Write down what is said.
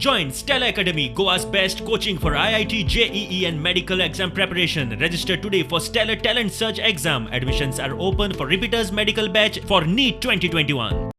Join Stellar Academy, Goa's best coaching for IIT, JEE and medical exam preparation. Register today for Stellar Talent Search exam. Admissions are open for repeaters medical batch for NEET 2021.